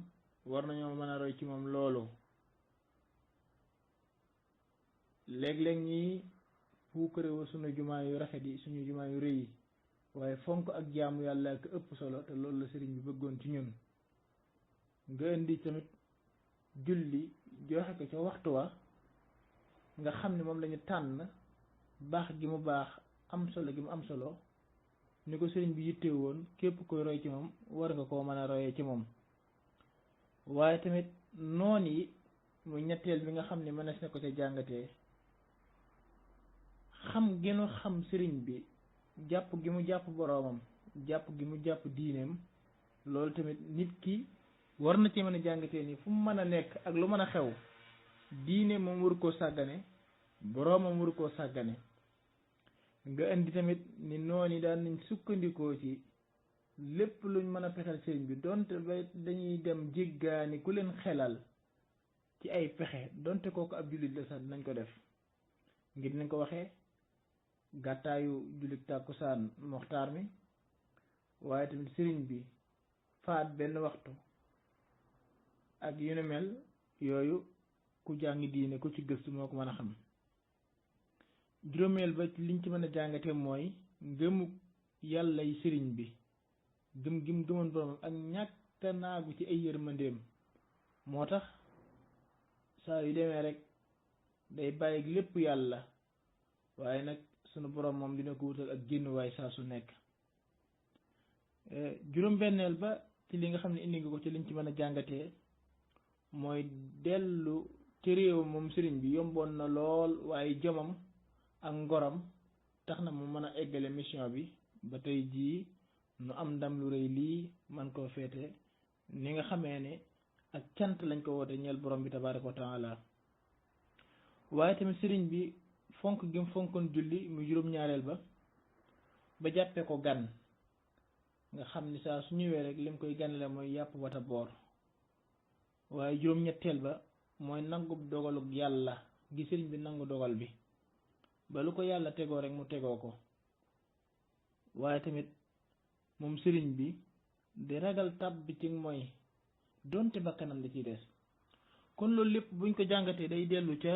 war nañoo mën a roy ci moom loolu léeg-léeg ñi puukarewu suñu jumaa yu rafet yi suñu jumaa yu rëy yi waaye fonk ak jaamu yàlla ak ëpp solo te loolu la sëriñ bi bëggoon ci ñun nga indi tamit julli joxe ko ca waxtu wa nga xam ne moom lañu tànn baax gi mu baax am solo gi mu am solo ni ko sëriñ bi yitte woon képp koy roy ci moom war nga koo mën a royee ci moom waaye tamit noon yi muy ñetteel bi nga xam ne mënees na ko ca jàngatee xam gi nu xam sëriñ bi jàpp gi mu jàpp boroomam jàpp gi mu jàpp diineem loolu tamit nit ki war na ci mën a jàngatee ni fu mu mën a nekk ak lu mën a xew diine moom waru koo sàggane boroomam waru koo sàggane nga indi tamit ni noonu daan nañ sukkandikoo ci lépp luñ mën a pexeel sëriñ bi donte ba dañuy dem jéggaani ku leen xelal ci ay pexe donte kooku ab jullit la sax dinañ ko def ngir nañ ko waxee gàttaayu jullit tàkkusaan moxtaar mi waaye tamit sëriñ bi faat benn waxtu ak yu ne mel yooyu ku jàngi diine ku ci gëstu moo ko mën a xam juróomeel ba liñ ci mën a jàngate mooy ngëmu yàlla yi sëriñ bi gëm gim gëmoon boromam ak ñàkk naagu ci ay yërmandeem moo tax saa yu demee rek day bàyyi lépp yàlla waaye nag sunu borom moom dina ko wutal ak génnuwaay saa su nekk juróom-benneel ba ci li nga xam ne indi nga ko ci liñ ci mën a jàngatee mooy dellu ci réew moom sëriñ bi yomboon na lool waaye jomam ak ngoram tax na mu mën a eggale mission bi ba tey jii nu am ndam lu rëy lii man koo féete ni nga xamee ne ak cant lañ ko woote ñeel borom bi tabaaraka wa taala waaye tamit sëriñ bi fonk gi mu fonkoon julli mu juróom-ñaareel ba jàppee ko gan nga xam ni saa su ñëwee rek lim koy ganale mooy yàpp wata boor waaye juróom-ñetteel ba mooy nangu dogalug yàlla gi sëriñ bi nangu dogal bi ba lu ko yàlla tegoo rek mu tegoo ko waaye tamit moom sëriñ bi di ragal tab bi ci mooy donte bakkanam da ciy des kon loolu lépp buñ ko jàngatee day dellu ca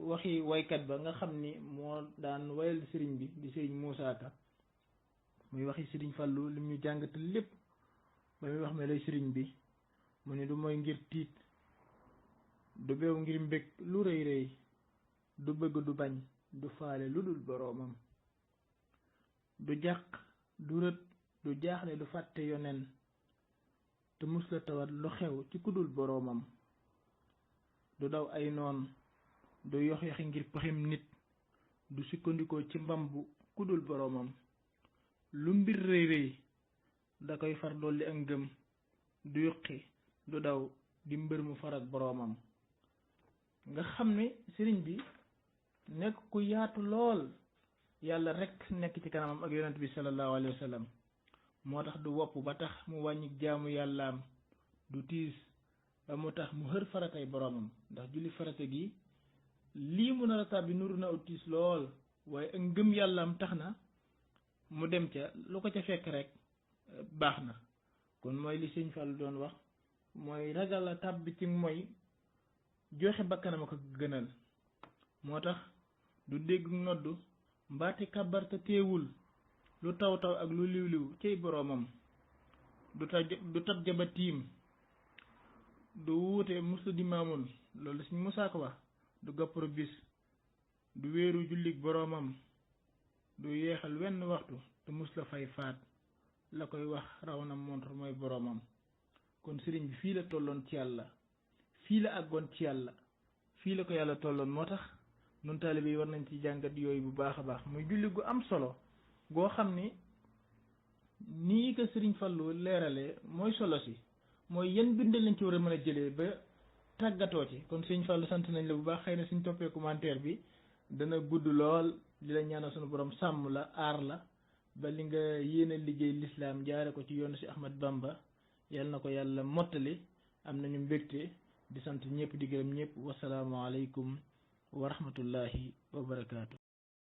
waxi waykat ba nga xam ni moo daan wayal sëriñ bi di sëriñ Muusaa Ka muy waxi sëriñ Fallu lim ñu jàngate lépp ba muy wax me lay sëriñ bi mu ni du mooy ngir tiit du beew ngir mbég lu rëy rëy du bëgg du bañ du faale lu dul boroomam du jàq du rët du jaaxle du fàtte yonen te mus la tawat lu xew ci kudul boroomam du daw ay noon du yox yoxi ngir pexem nit du sukkandikoo ci mbambu kudul boroomam lu mbir rëy rëy da koy far dolli ak ngëm du yuqi du daw di mbër mu farak boroomam nga xam ne sëriñ bi nekk ku yaatu lool yàlla rekk nekk ci kanamam ak yonent bi sallallahu alayhi wa sallam moo tax du wopp ba tax mu wàññi jaamu yàllaam du tiis ba mu tax mu xër faratay boroomam ndax julli farata gi lii mu nar a tàbbi nuru na tiis lool waaye ak ngëm yàllaam tax na mu dem ca lu ko ca fekk rek baax na kon mooy li sëñ Fall doon wax mooy ragal a tàbbi ci mooy joxe bakkanam a ko gënal moo tax du dégg noddu mbaati kabarta teewul lu taw taw ak lu liw liw cey boroomam du tab jaba tiim du wuute musu di maamun loolu suñ musaa ko wax du gappro bis du wéeru jullik boroomam du yeexal wenn waxtu te mus la fay faat la koy wax raw na montre mooy boroomam kon sëriñ bi fii la tolloon ci yàlla fii la àggoon ci yàlla fii la ko yàlla tolloon moo tax nun taalibe yi war nañ ci jàngat yooyu bu baax a baax muy julli gu am solo goo xam ni nii ko sëriñ Fallu leeralee mooy solo si mooy yan bindal lañ ci war a mën a jëlee ba tàggatoo ci kon sëriñ Fallu sant nañ la bu baax xëy na suñ toppee commentaire bi dana gudd lool di la ñaanal sunu borom sàmm la aar la ba li nga yéene liggéey lislaam jaare ko ci yoonu si Ahmad Bamba yal na ko yàlla mottali am nañu mbégte di sant ñëpp di gërëm ñëpp wasalaamu aleykum wa rahmatullahi wa barakaatu.